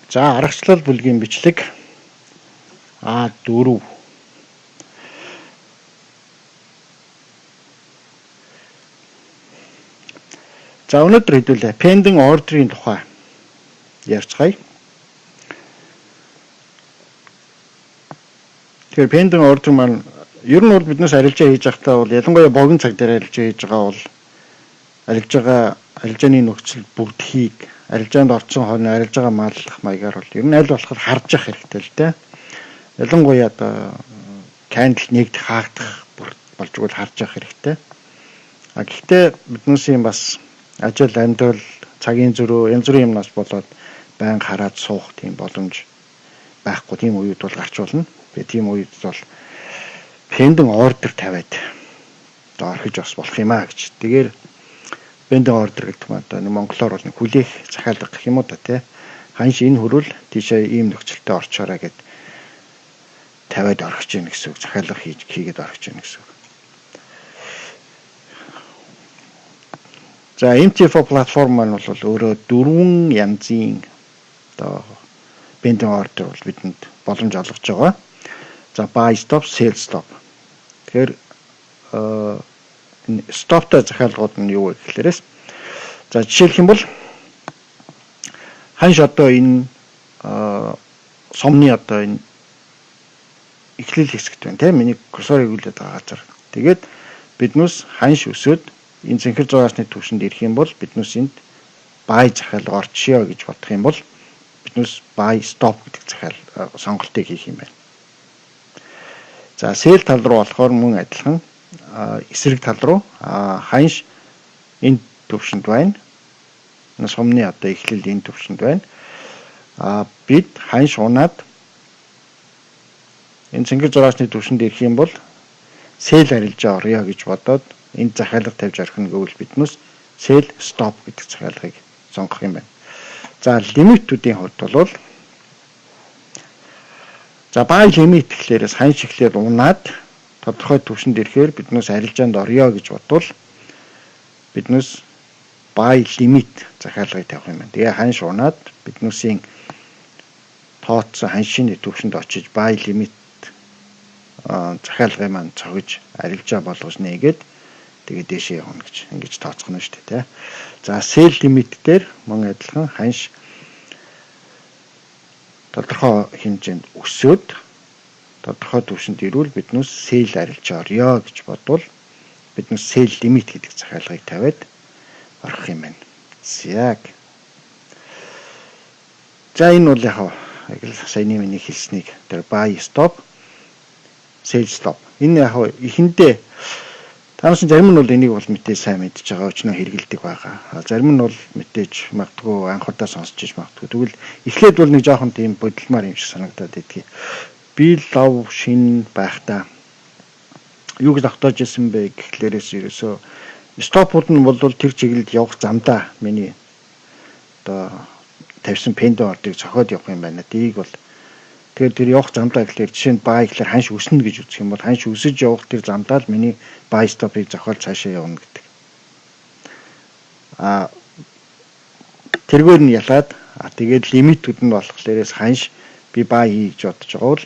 За, аргачлал бүлгийн бичлэг А4. За, өнөөдөр хэдүүлээ pending order-ийн тухай ярьцгаая. Тэгэхээр pending order маань ер нь бол биднээс арилжаа хийж байхдаа бол ялангуяа богино цаг дээр арилжаа хийж байгаа бол арилжааны нөхцөл бүрдхийг арилжаанд орсон хойно арилжаагаа мааллах маягаар бол ер нь аль болохоор харж явах хэрэгтэй л дээ. Ялангуяа одоо candle нэгдэх, хаагдах болж игэл харж явах хэрэгтэй. А гэхдээ биднээсийн бас ажил, амьдрал, цагийн зөрүү, янз бүрийн юмнаас болоод байнга хараад суух тийм боломж байхгүй тийм үеуд бол гарч болно. Тэгээ тийм үед бол pending order тавиад одоо орхиж бас болох юм а гэж. Тэгэхээр pending order гэдэг нь одоо монголоор бол нэг хүлээх захиалга гэх юм уу да, тий. Ханш энэ хөрвөл тийшээ ийм нөхцөлтэй орчоорой гэд тавиад орхиж гин гэсэн үг. Захиалга хийгээд орхиж гин гэсэн үг. За, MT4 платформ маань бол өөрөө дөрвөн янзын одоо pending order бол бидэнд боломж олгож байгаа. За, buy stop, sell stop. Тэгэхээр энэ stop-той захиалгууд нь юу вэ гэхлээрээс, за, жишээлх юм бол ханш одоо энэ сомны одоо энэ эхлэл хэсэгт байна, тийм, миний курсорыг үлээд байгаа газар. Тэгээд биднээс ханш өсөөд энэ цэнхэр зураасны түвшинд ирэх юм бол биднээс энд buy захиалга орчё гэж бодох юм бол биднээс buy stop гэдэг захиал сонголтыг хийх юм байна. За, sell тал руу болохоор мөн адилхан эсрэг тал руу ханш энэ түвшинд байна. Сумны одоо эхлэл энэ түвшинд байна. Бид ханш унаад энэ цэнхэр зураасны түвшинд ирэх юм бол sell арилжаа орё гэж бодоод энд захиалга тавьж орхино гэвэл биднээс sell stop гэдэг захиалгыг сонгох юм байна. За, лимитүүдийн хувьд бол за, buy limit гэхлээрээс ханш эхлээд унаад тодорхой түвшинд ирэхээр биднээс арилжаанд орё гэж бодвол биднээс buy limit захиалгыг тавих юм байна. Тэгээ ханш унаад биднээсийн тооцсон ханшийн түвшинд очиж buy limit захиалгын маань цогж арилжаа болгож нээгээд тэгээ дээшээ явна гэж ингэж тооцох нь шүү дээ, тий. За, sell limit дээр мөн адилхан ханш тодорхой хэмжээнд өсөөд тодорхой түвшинд ирвэл биднээс sell арилжаа орё гэж бодвол биднээс sell limit гэдэг захиалгыг тавиад орох юм байна. За. За, энэ бол яг саяны миний хэлснийг тэр buy stop, sell stop. Энэ яг эхэндээ та нар зарим нь бол энийг бол мэдээ сайн мэдж байгаа, өчнөө хэрэгэлдэг байгаа. Зарим нь бол мэдээж магадгүй анх удаа сонсч иж магадгүй. Тэгвэл эхлээд бол нэг жоохон тийм бодломаар юм шиг санагдаад байдгийг. Би лав шин байхдаа юу гэж тогтоож исэн бэ гэхлээрээс ерөөсөө stop-ууд нь бол тэр чиглэлд явах замдаа миний одоо тавьсан pending order-ыг цохиод явах юм байна. Дийг бол тэгэхээр тэр явах замдаа гэхлээр жишээ нь buy гэхлээр ханш өснө гэж үзэх юм бол ханш өсөж явах тэр замдаа л миний buy stop-ыг зохиол цаашаа явна гэдэг. А тэргээр нь ялаад тэгээд лимитүүд нь болохлээрээс ханш би buy хий гэж бодож байгаа бол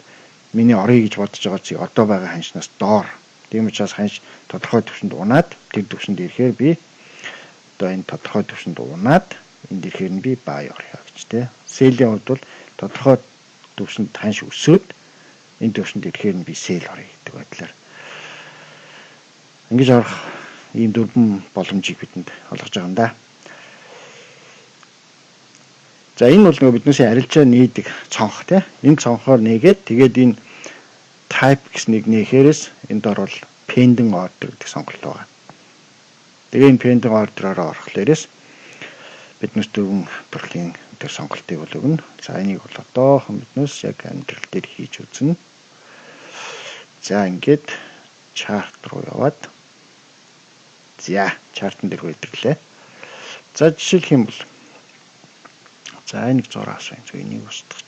миний орё гэж бодож байгаа зүй одоо байгаа ханшнаас доор. Тийм учраас ханш тодорхой түвшинд унаад тэр түвшинд ирэхээр би одоо энэ тодорхой түвшинд унаад энд ирэхээр нь би buy орё гэж, тэ. Sell-ийн хувьд бол тодорхой түвшинд ханш өсөөд энэ түвшинд ирэхээр нь би sell орё гэдэг байдлаар ингэж орох ийм дөрвөн боломжийг бидэнд олгож байгаа юм да. За, энэ бол нөгөө биднээсээ арилжаа нээдэг цонх, тий. Энэ цонхоор нээгээд тэгээд энэ type гэснийг нээхээрээс энэ дор бол pending order гэдэг сонголт байгаа. Тэгээ энэ pending order-оор орохлоорээс биднээс дөрвөн төрлийн тэр сонголтыг бол өгнө. За, энийг бол одоохон биднээс яг амьдрал дээр хийж үзнэ. За, ингээд chart руу яваад, за, chart-н дээр хөөдөрлээ. За, жишээлх юм бол за, энэ зураас байна. Зөв, энийг устгах.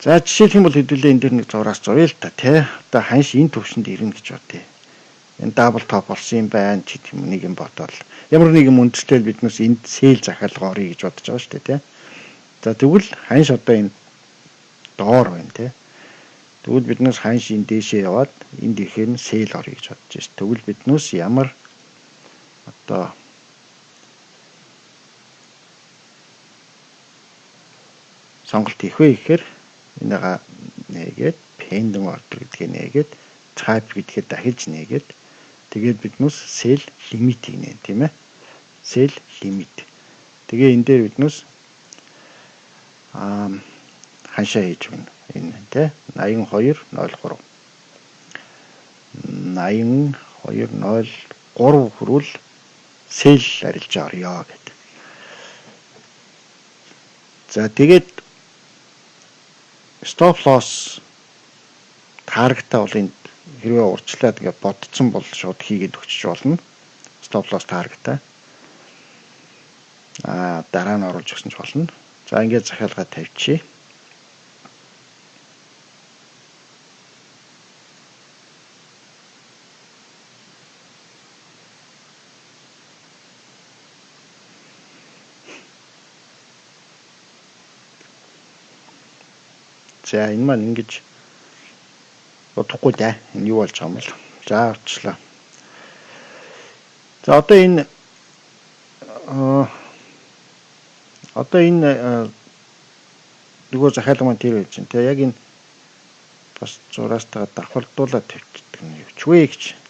За, жишээлх юм бол хэдүүлээ энэ дэр нэг зураас зуръя л та, тий. Одоо ханш энэ төвшөнд ирнэ гэж бодъё. Энэ double top болсон юм байна ч гэх юм нэг юм бодоол. Ямар нэг юм үндэстэй биднээс энд sell захиалга орё гэж бодож байгаа шүү дээ, тий. За, тэгвэл ханш одоо энэ доор байна те. Тэгвэл биднээс ханш энэ дээшээ яваад энд ирэхээр нь sell орё гэж бодож байна. Тэгвэл биднээс ямар одоо сонголт хийх вэ гэхээр энийга нээгээд, pending order гэдгээ нээгээд, type гэдгээ дахиж нээгээд, тэгээд биднээс sell limit-ийг нээн, тийм ээ. Sell limit. Тэгээ энэ дээр биднээс ханшаа хийж өгнө. Энэ тий 8203 8203 хүрвэл sell арилжаа орё гэдэг. За, тэгээд stop loss target-аа бол энд хэрвээ урьдчилаад ингээ бодсон бол шууд хийгээд өгчөж болно. Stop loss target-аа. Дараа нь оруулж өгсөн ч болно. За, ингээд захиалгаа тавьчихъя. За, энэ маань ингэж удахгүй дээ. Энэ юу болж байгаа юм бол. За, авчлаа. За, одоо энэ нөгөө захиалга маань тэр байж байна. Тэгээ яг энэ бас зураастайгаа давхардуулаад тавьчихдаг нь юу ч вэ гэж.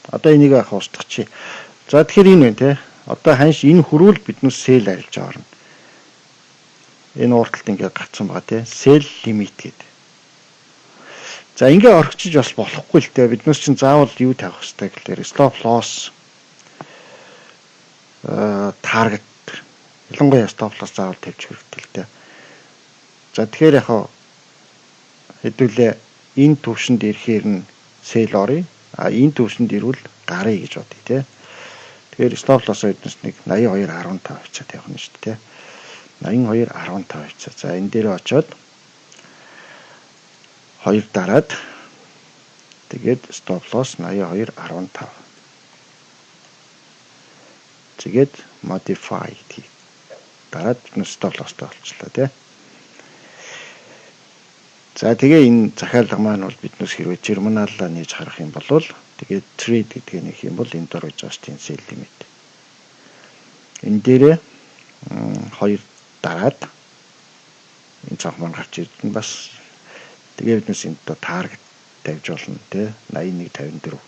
Одоо энийг яах устгах чи. За, тэгэхээр энэ байна те. Одоо ханш энэ хүрвэл биднээс sell арилжаа орно. Энэ урталт ингээд гарцсан байгаа те. Sell limit гэдэг. За, ингээ орхичиж бас болохгүй л те. Биднээс чинь заавал юу тавих хэрэгтэй гэхээр stop loss target, ялангуяа stop loss заавал тавьчих хэрэгтэй л те. За, тэгэхээр яг хэдүүлээ энэ төвшөнд ирэхээр нь sell оръё. А энэ төвшөнд ирвэл гаръя гэж бодъё те. Тэгэхээр stop loss-оо эднээс нэг 82.15 хавьцаа тавих нь шүү дээ те. 82.15 хавьцаа. За, энэ дээр очиод 2 дараад, тэгээд stop loss 82.15. Тэгээд modify гэдгийг дараад бид stop loss-той болчихлоо тий. За, тэгээ энэ захиалга маань бол биднээс хэрвээ терминалаа нээж харах юм бол, тэгээд trade гэдгээ нэх юм бол энэ дор гэж байгаа шүү дээ, sell limit. Энэ дээрээ хоёр дараад энэ цонх маань гарч ирдэн бас. Тэгээ биднээс энэ одоо target тавьж болно тий, 8154.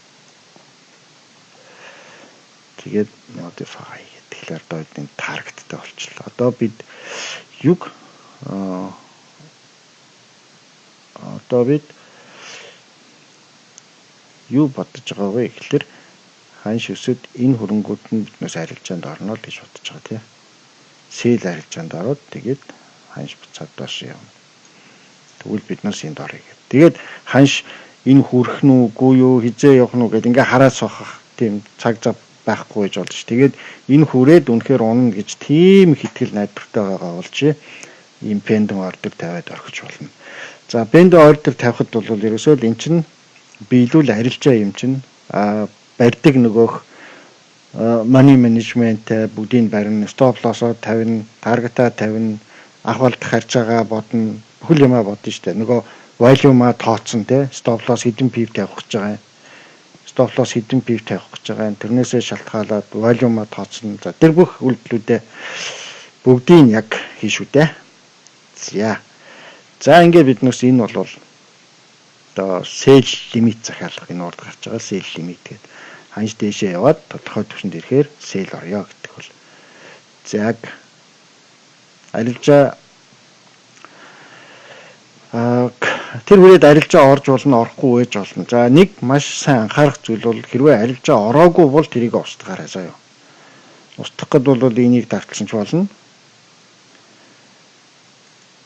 Тэгээд modify гэх. Тэгэхээр одоо энэ target-тай болчихлоо. Одоо бид юг одоо бид юу бодож байгаа вэ гэхэлэр ханш өсөд энэ хөрөнгүүд нь биднээс арилжаанд орно л гэж бодож байгаа тий. Sell арилжаанд ороод тэгээд ханш буцаад доош явна. Тэгвэл биднээс энд оръё гэдэг. Тэгээд ханш энэ хүрэх нь үгүй юу, хизээ явах нь уу гэд ингээ хараад сохох тийм цаг зав байхгүй гэж болж. Тэгээд энэ хүрээд үнэхээр унана гэж тийм их итгэл найдвартай байгаа бол чи ийм pending order тавиад орхиж болно. За, pending order тавихад бол ерөөсөө л эн чинь биелүүл арилжаа юм чинь барьдаг нөгөөх money management бүгдийг барина, stop loss-оо тавина, target-аа тавина, авах алдах харьцаагаа бодно, бүхэл юмаа бодно шүү дээ. Нөгөө volume-аа тооцсон те, stop loss хэдэн pip тавих гэж байгаа юм. Stop loss хэдэн pip тавих гэж байгаа юм. Тэрнээсээ шалтгаалаад volume-аа тооцно. За, тэр бүх үйлдэлүүдээ бүгдийг яг хийн шүү дээ. За. За, ингээд биднээс энэ бол одоо sell limit захиалга, энэ урд гарч байгаа sell limit гэдэг ханш дээшээ яваад тодорхой түвшинд ирэхээр sell орё гэдэг бол. За, яг арилжаа тэр хүрээд арилжаа орж болно, орохгүй байж болно. За, нэг маш сайн анхаарах зүйл бол хэрвээ арилжаа ороогүй бол тэрийг устгаарай заяа. Устгах гээд бол энийг дарчихсан ч болно.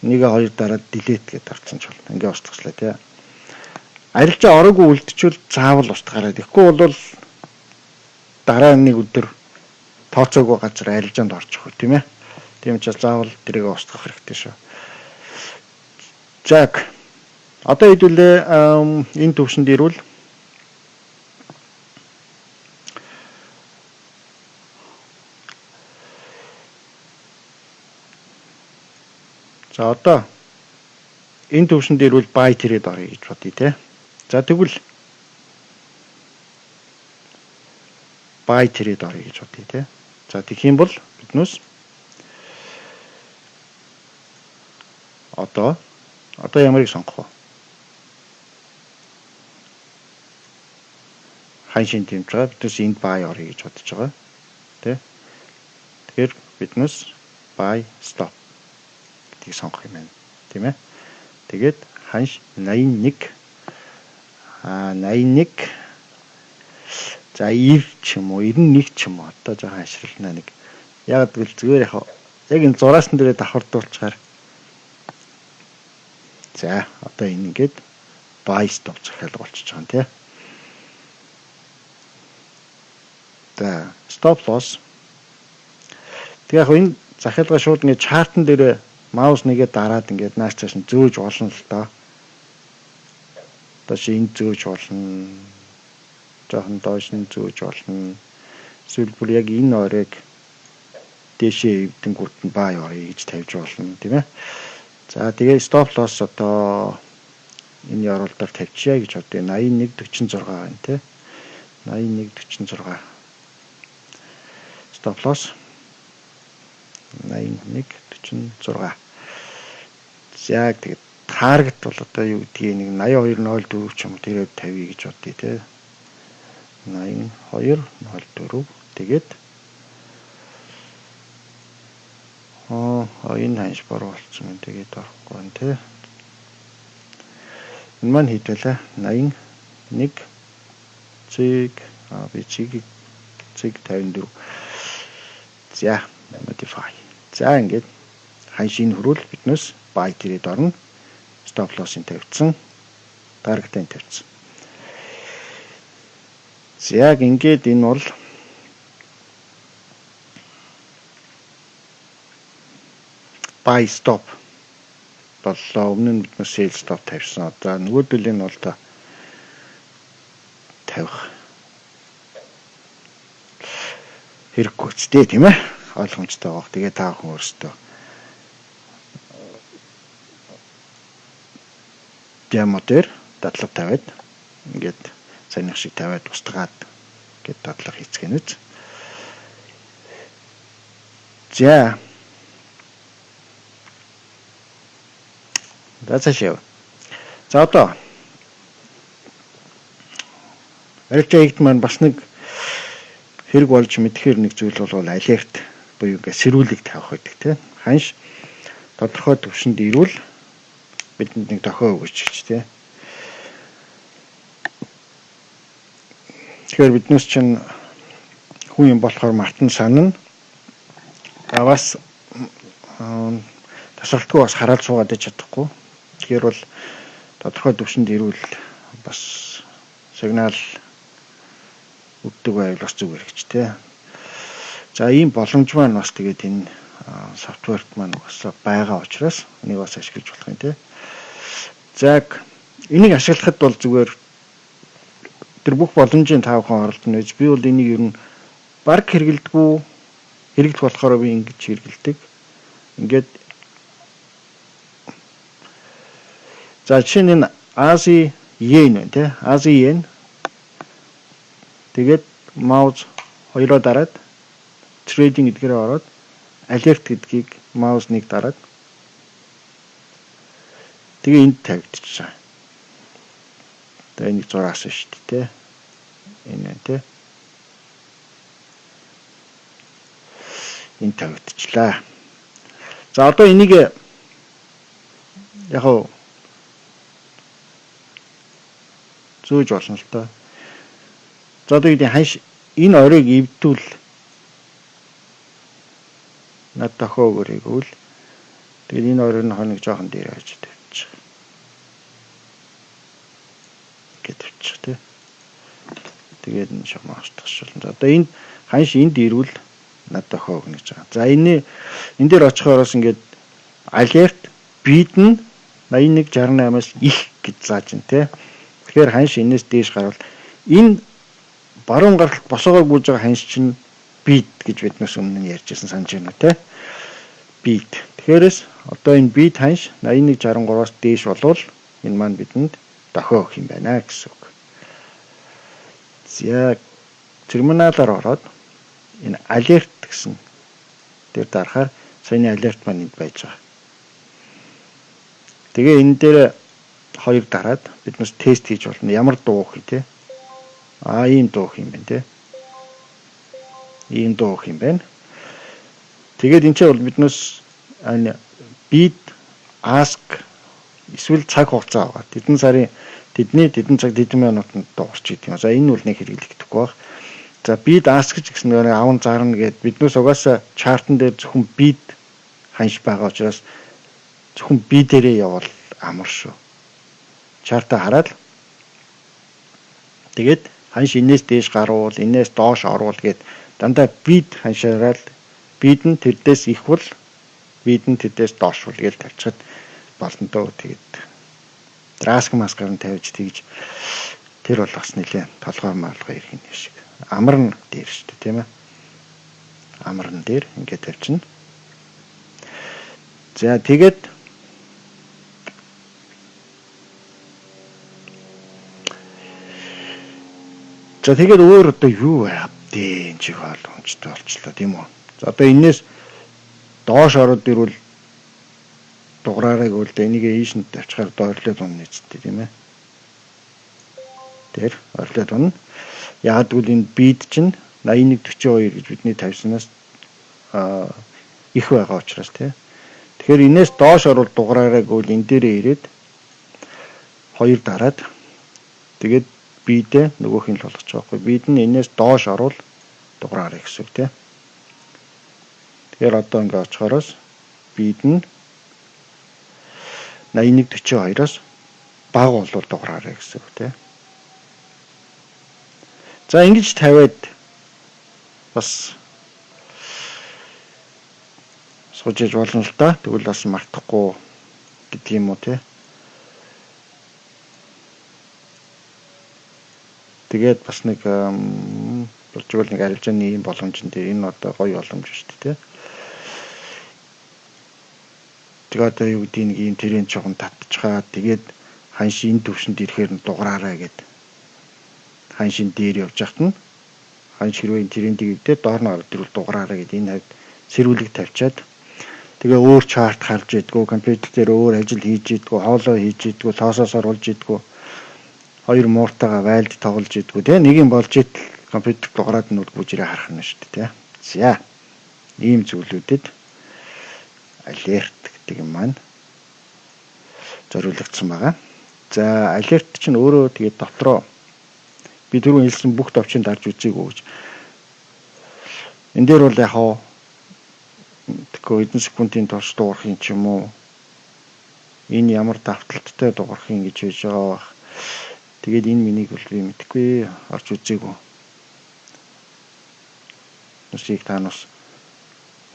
Нэг хоёр дараад delete гэдээ дарчихсан ч болно. Ингээ устгачлаа тий. Арилжаа ороогүй үлдчихвэл заавал устгаарай. Тэгэхгүй бол дараа нэг өдөр тооцоогүй газар арилжаанд орчих үү, тийм ээ. Тийм учраас заавал тэрийг устгах хэрэгтэй шүү. За, одоо хэдүүлээ энэ төвшөнд ирвэл За, одоо энэ төвшөнд ирвэл buy trade оръё гэж бодъё те. За, тэгвэл buy trade оръё гэж бодъё те. За, тэгэх юм бол биднээс одоо ямарыг сонгох вэ? Ханшийн дэмж байгаа. Биднээс энд buy оръё гэж бодож байгаа. Тэ? Тэгэхээр биднээс buy stop гэдгийг сонгох юм байна. Тийм ээ. Тэгээд ханш 81 81, за, 90 ч юм уу, 91 ч юм уу, одоо жоохон ашиглана нэг. Яг гэвэл зүгээр яг энэ зураасан дээрээ давхардуулчихаар, за, одоо энэ ингээд buy stop захиалга болчихж байгаа юм тий. За, stop loss. Тэгээ яг энэ захиалга шууд ингээд chart ан дээрээ mouse нэгээ дараад ингээд нааш цааш нь зөөж болно л доо. Одоо чи энд зөөж болно. Жоохон доош нь зөөж болно. Эсвэл бүр яг энэ оройг дээшээ эвдэнгүүт нь buy оръё гэж тавьж болно, тийм ээ. За, тэгээ stop loss одоо энэ ёроол дээр тавьчихъя гэж бодъё. 81.46 байна тий. 81.46, stop loss 81.46. За, тэгээд target бол одоо юу гэдгийг нэг 82.04 ч юм уу, тэрээр тавья гэж бодъё те. 82.04. Тэгээд аа, энэ ханш бороо болцсон юм, тэгээд орохгүй байна те. Энэ маань хэд байлаа? 81 цэг, а би цэг цэг 54. За, modify. За, ингээд ханшийн хөрвөл биднээс buy trade орно. Stop loss-ын тавьчихсан. Target-ын тавьчихсан. За, яг ингээд энэ бол buy stop боллоо. Өмнө нь бид нар sell stop тавьсан. За, нөгөөдөл нь бол та тавих хэрэггүй ч дээ, тийм ээ. Ойлгомжтой байх. Тэгээ та бүхэн өөрсдөө demo дээр дадлага тавиад, ингээд саяных шиг тавиад устгаад гээд дадлага хийцгэнэ үз. За. За, цаашаа. За, одоо арилжаа хийгд маань бас нэг хэрэг болж мэдэхээр нэг зүйл бол alert буюу ингээ сэрүүлэг тавих гэдэг тийм. Ханш тодорхой түвшинд ирвэл бидэнд нэг дохио өгөөч гэж тийм. Тэгэхээр биднээс чинь хүн юм болохоор мартан санана. А бас тасралтгүй бас хараад суугаад иж чадахгүй. Тэгэхээр бол тодорхой түвшинд ирвэл бас сигнал өгдөг байвал бас зүгээр гэж тий. За, ийм боломж маань бас тэгээд энэ software т маань бас байгаа учраас энийг бас ашиглаж болох юм тий. За, энийг ашиглахад бол зүгээр тэр бүх боломжийн та бүхэн оролдоно гэж, би бол энийг ер нь баг хэрэгэлдэггүй, хэрэглэх болохоор би ингэж хэрэгэлдэг. Ингээд, за, жишээ нь энэ Ази йен байна тий. Ази йен. Тэгээд mouse хоёроо дараад trading гэдгээрээ ороод alert гэдгийг mouse нэг дараад тэгээ энд тавигдчихж байгаа. Тэгээ энийг зураасан шүү дээ тий. Энэ байна тий. Энд тавигдчихлаа. За, одоо энийг яг хав зөөж болно л доо. За, одоо гэдэг ханш энэ оройг эвдвэл над дохио өгөөрэй гэвэл тэгээд энэ оройн хоног жоохон дээр авч тавьчих. Ингээд тавьчих тий. Тэгээд энэ шамаа устгах. За, одоо энэ ханш энд ирвэл над дохио өгнө гэж байгаа. За, энэ энэ дээр очихоороос ингээд alert bid нь 8168-аас их гэж зааж байна тий. Тэгэхээр ханш энэс дээш гарвал энэ баруун гаралт босоогоор гүйж байгаа ханш чинь bid гэж биднээс өмнө нь ярьжсэн, санаж байна уу те. Bid. Тэгэхээр Одоо энэ bid ханш 81.63-аас дээш болвол энэ маань бидэнд дохио өгөх юм байна гэсэн үг. За, терминалаар ороод энэ alert гэсэн дээр дарахаар саяны alert маань энд байж байгаа. Тэгээ энэ дээр хоёр дараад бид нас тест хийж болно. Ямар дуу өгөх те? Аа, ийм дуу өгөх юм байна те. Ийм дуу өгөх юм байна. Тэгээд энэ чинь бол биднээс bid, ask эсвэл цаг хугацаа байгаа. Тэдэн сарын тэдний тэдэн цаг тэдэн минутанд дуурч гэдэг юм. За, энэ бол нэг хэрэглэгдэхгүй баг. За, bid ask гэсэн нэг аван зарна гэд биднээс угаасаа chart ан дээр зөвхөн bid ханш байгаа учраас зөвхөн bid дээрээ явбал амар шүү. Chart аа хараад тэгээд ханш энээс дээш гаруул, энээс доош оруул гэд дандаа bid ханшаараа л bid нь тэрдээс их бол, bid нь тэрдээс доош бол гэж тавьчихад болно доо. Тэгээд ask маскаар нь тавьж тэгж тэр бол бас нэлээ толгой маалгаа ирэх юм шиг. Амар нь дээр шүү дээ, тийм ээ. Амар нь дээр ингээд тавьчихна. За, тэгээд за, тэгээд өөр одоо юу байв дээ, энэ чих ойлгомжтой болчлоо, тийм үү? За, одоо энээс доош ороод ирвэл дугаараараа гэвэл энийг ийш нь тавьчихаар доорлоод унна үсттэй, тийм ээ. Тэр орлоод унна. Яг гэвэл энэ bid чинь 81.42 гэж бидний тавьсанаас их байгаа учраас, тийм. Тэгэхээр энээс доош орвол дугаараараа гэвэл энэ дээрээ ирээд хоёр дараад тэгээд bid ээ нөгөөх нь л болгож байгаа байхгүй. Bid нь энээс доош орвол дугаараараа гэсэн үг, тийм. Тэгэхээр одоо ингээ очихоороос bid нь 81.42-оос бага болвол дугаараарай гэсэн үг, тийм. За, ингэж тавиад бас сууж иж болно л да. Тэгвэл бас мартахгүй гэдэг юм уу, те. Тэгээд бас нэг болж игэл нэг арилжааны ийм боломж дээр энэ одоо гоё боломж шүү дээ, те. Тэгээ одоо юу гэдгийг нэг ийм тренд чухам татчихаа. Тэгээд ханш энэ төвшөнд ирэхээр нь дугаараарай гэд ханшин дээр явж хахад нь ханш хэрвээ энэ трендийг өвдөө доор нь ороод ирвэл дугаараарай гэд энэ хавьд сэрүүлэг тавьчаад тэгээ өөр chart харж идэггүй, компьютер дээр өөр ажил хийж идэггүй, хоолоо хийж идэггүй, тоосоос оруулж идэггүй, хоёр мууртайгаа вайлд тоглож идэггүй, тэгээ нэг юм болж идэл компьютер дугаараад нь бол бүжрээ харах нь шүү дээ. За, ийм зүйлүүдэд alert гэдэг юм маань зориулагдсан байгаа. За, alert чинь өөрөө тэгээд дотроо би түрүүн хэлсэн бүх товчийг дарж үзээгүй гэж. Энэ дээр бол яг хаа тэгэхгүй хэдэн секундын турш дуурах юм ч юм уу, энэ ямар давталттай дуурах юм гэж хэлж байгаа бах. Тэгээд энэ миний бол би мэдэхгүй, орж үзээгүй. Нүсийг та нас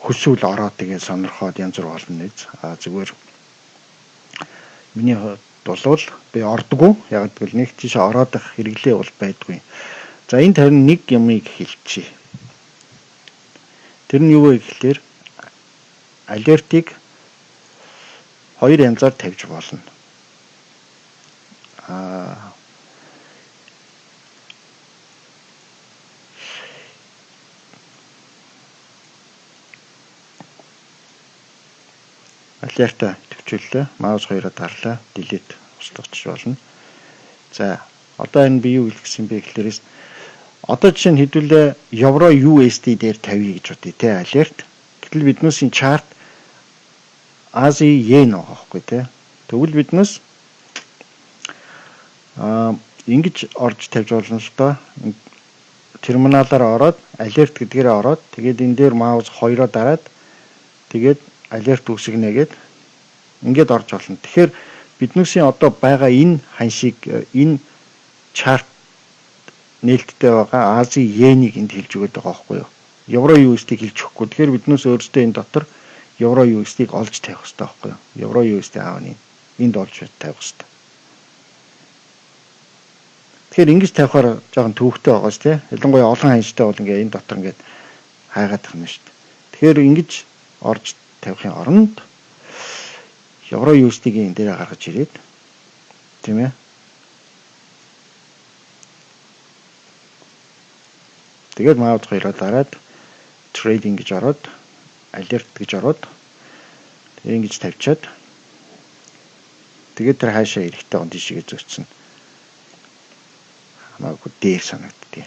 хүсвэл ороод тэгээд сонирхоод янз бүр болно нэз. А зүгээр миний хувьд болвол би ордгоо. Яг гэвэл нэг тийш ороод ах хэрэглээ бол байдгүй. За, энэ харин нэг юмыг хэлчихье. Тэр нь юу вэ гэхлээр alert ыг хоёр янзаар тавьж болно. Аа, alert аа төвчүүллээ. Mouse хоёроо дарлаа. Delete устгах болно. За, одоо энэ би юу хэлэх гэсэн бэ гэхлээрээс одоо жишээ нь хэдүүлээ евро USD дээр тавья гэж бодъё те alert. Гэтэл биднээсийн chart Ази йен байгаа байхгүй те. Тэгвэл биднээс ингэж орж тавьж болно л доо. Терминалаар ороод alert гэдгээрээ ороод тэгээд энэ дээр mouse хоёроо дараад тэгээд alert үүсгэнэ гээд ингээд орж болно. Тэгэхээр биднээсийн одоо байгаа энэ ханшийг, энэ chart нээлттэй байгаа Ази йенийг энд хэлж өгöd байгаа байхгүй юу? Евро USD-г хэлж өгөхгүй. Тэгэхээр биднээс өөрсдөө энэ дотор евро USD-г олж тавих хэрэгтэй байхгүй юу? Евро USD аавны энд олж тавих хэрэгтэй. Тэгэхээр ингэж тавихаар жоохон төвөгтэй байгаа ш, тий. Ялангуяа олон ханштай бол ингээ энэ дотор ингээд хайгаад тах юм шүү дээ. Тэгэхээр ингэж орж тавихын оронд Евро USD-ийн энэ дээр гаргаж ирээд тийм ээ. Тэгээд mouse хоёроо дараад trading гэж ороод alert гэж ороод тэгээ ингэж тавьчаад тэгээд тэр хаашаа эрэхтэй он тийшээ зөөцсөн. Хамаагүй дээр санагддээ.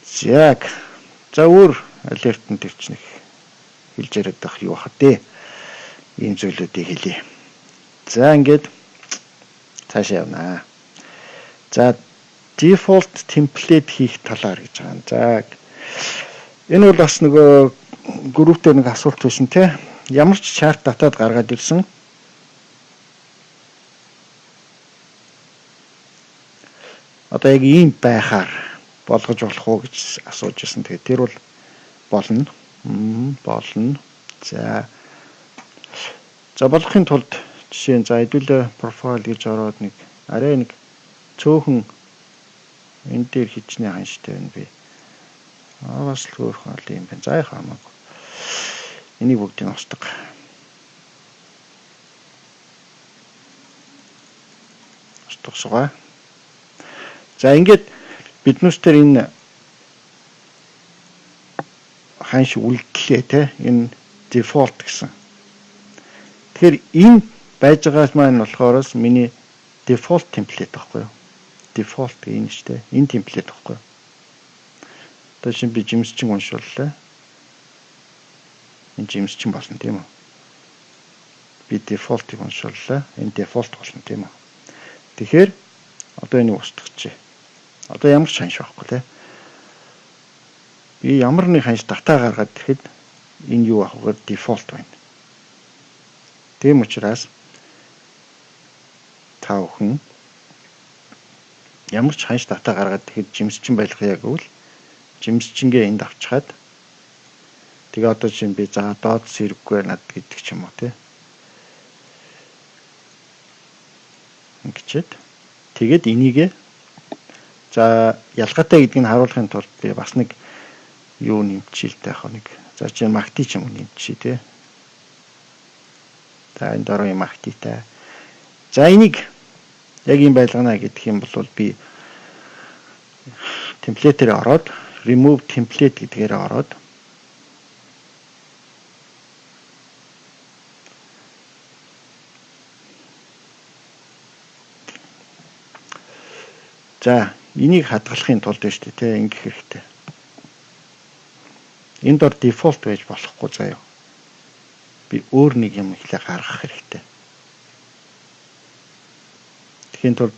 За. За өөр alert-ын тэр чинь хэлж яриад байх юу баха дээ. Ийм зүйлүүдийг хэлье. За ингээд цаашаа явнаа. За default template хийх талаар гэж байгаа. За энэ бол бас нөгөө групп дээр нэг асуулт байсан те. Ямар ч chart татаад гаргаад ирсэн. Одоо яг ийм байхаар болгож болох уу гэж асууж ирсэн. Тэгээд тэр бол болно. Болно. За. За болгохын тулд жишээ нь за хэдүүлээ profile гэж ороод нэг арай нэг цөөхөн энэ дээр хичнээн ханштай байна би. Аа бас л хөөрхөн олон юм байна. За яах хамаагүй. Энийг бүгдийг устгах. Устгасгаа. За ингээд биднээс тэр энэ ханш үлдлээ те энэ default гэсэн. Тэгэхээр энэ байж байгаа маань болохоороос миний default template байхгүй юу? Default энэ шүү дээ. Энэ template байхгүй юу? Одоо шинэ би жимсчин уншууллаа. Энэ жимсчин болно тийм үү? Би default-ыг уншууллаа. Энэ default болно тийм үү? Тэгэхээр одоо энийг устгачих. Одоо ямар ч ханш байхгүй те. Би ямар нэг ханш дата гаргаад ирэхэд энэ юу авах вэ? Default байна. Тийм учраас та бүхэн ямар ч ханш дата гаргаад ирэхэд жимсчин байлгая гэвэл жимсчингээ энд авчхаад тэгээ одоо чинь би за доод сэрэггүй над гэдэг ч юм уу те. Ингэчээд тэгээд энийгээ за ялгаатай гэдгийг нь харуулахын тулд би бас нэг юу нэмчихээ л дээ яг нэг за чинь MACD ч юм уу нэмчихье те. За энэ дөрөв юм MACD-тай. За энийг яг ийм байлгана гэдэг юм бол би template-ээр ороод remove template гэдгээр ороод за энийг хадгалахын тулд байна шүү дээ те ингэх хэрэгтэй. Энд дор default байж болохгүй заяа. Би өөр нэг юм эхлээ гаргах хэрэгтэй. Тэгэхийн тулд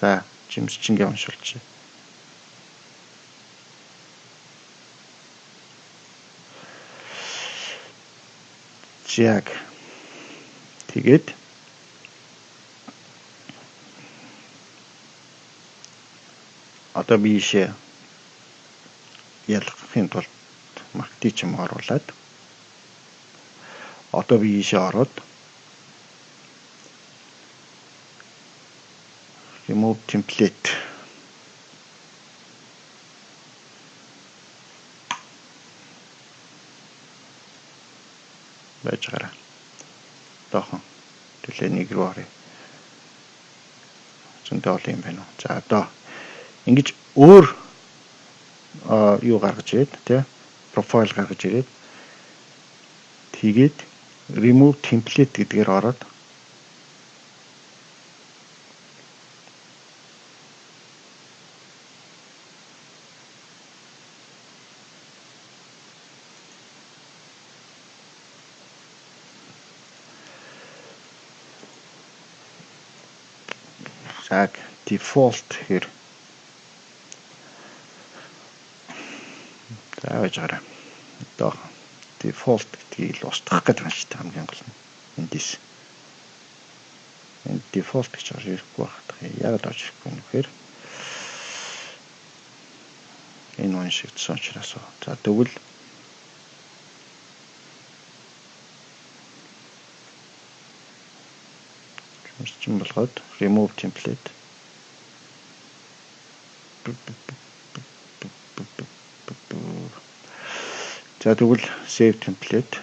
за жимсчингээ уншуулчих. Яг тэгээд одоо би ийшээ ялгахын тулд MACD ч юм оруулаад одоо би ийшээ ороод remove template байж гараа. Доохон төлөө нэг рүү оръё. Зөндөө олон юм байна уу. За одоо ингэж өөр юу гаргаж ирээд тий профайл гаргаж ирээд тэгээд remove template гэдгээр ороод за default гэхээр за байж гараа. Одоо default гэдгийг л устгах гэдэг юм шүү дээ хамгийн гол нь. Эндээс. Энэ default гэж орж ирэхгүй байх. Яагаад орж ирэхгүй юм гэхээр энэ уншигдсан учраас. За тэгвэл жимсчин болгоод remove template За тэгвэл save template.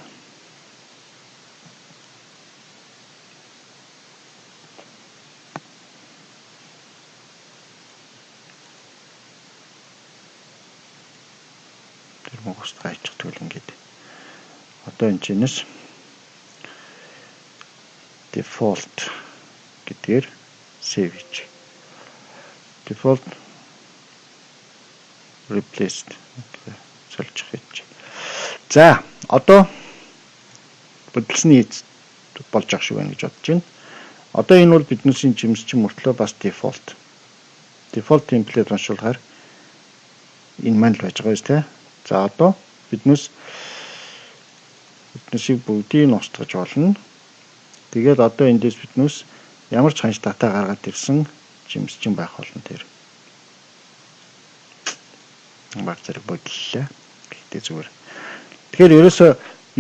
Гайчих тэгвэл ингээд одоо энэ чинээс default гэдгээр save хийж, default replaced сольчих гэж. За, одоо будилсны болж ах шиг байна гэж бодож байна. Одоо энэ бол биднээсийн жимсчин мөртлөө бас default. Default template уншуулахаар энэ маань л байж байгаа юм тий. За, одоо биднээсийг бүгдийг нь устгаж болно. Тэгээд одоо эндээс биднээс ямар ч ханш data гаргаад ирсэн жимсчин байх болно тэр. Баг зэрэг бодлоо. Гэхдээ зүгээр. Тэгэхээр ерөөсөө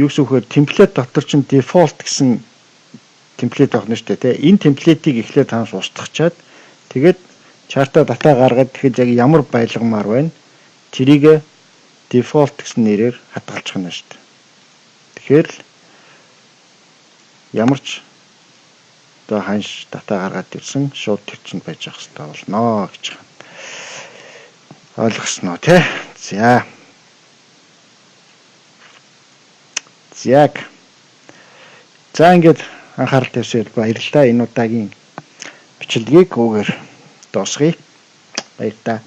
юу гэсэн үг вэ? Template дотор чинь default гэсэн template авах нь шүү дээ, тий. Энэ template ийг эхлээд ханш устгачаад, тэгээд chart аа data гаргаад, тэгэхэд яг ямар байлгамаар байна, тэрийг default гэсэн нэрээр хадгалчих нь шүү дээ. Тэгэхээр л ямар ч одоо ханш data гаргаад ирсэн шууд тэр чинь байж ах хэрэгтэй болно гэж байна. Ойлгосноо тий. За. Яг. За, ингээд анхаарал тавьсан баярлалаа. Энэ удаагийн бичлэгийг үүгээр дуусгая. Баярлалаа.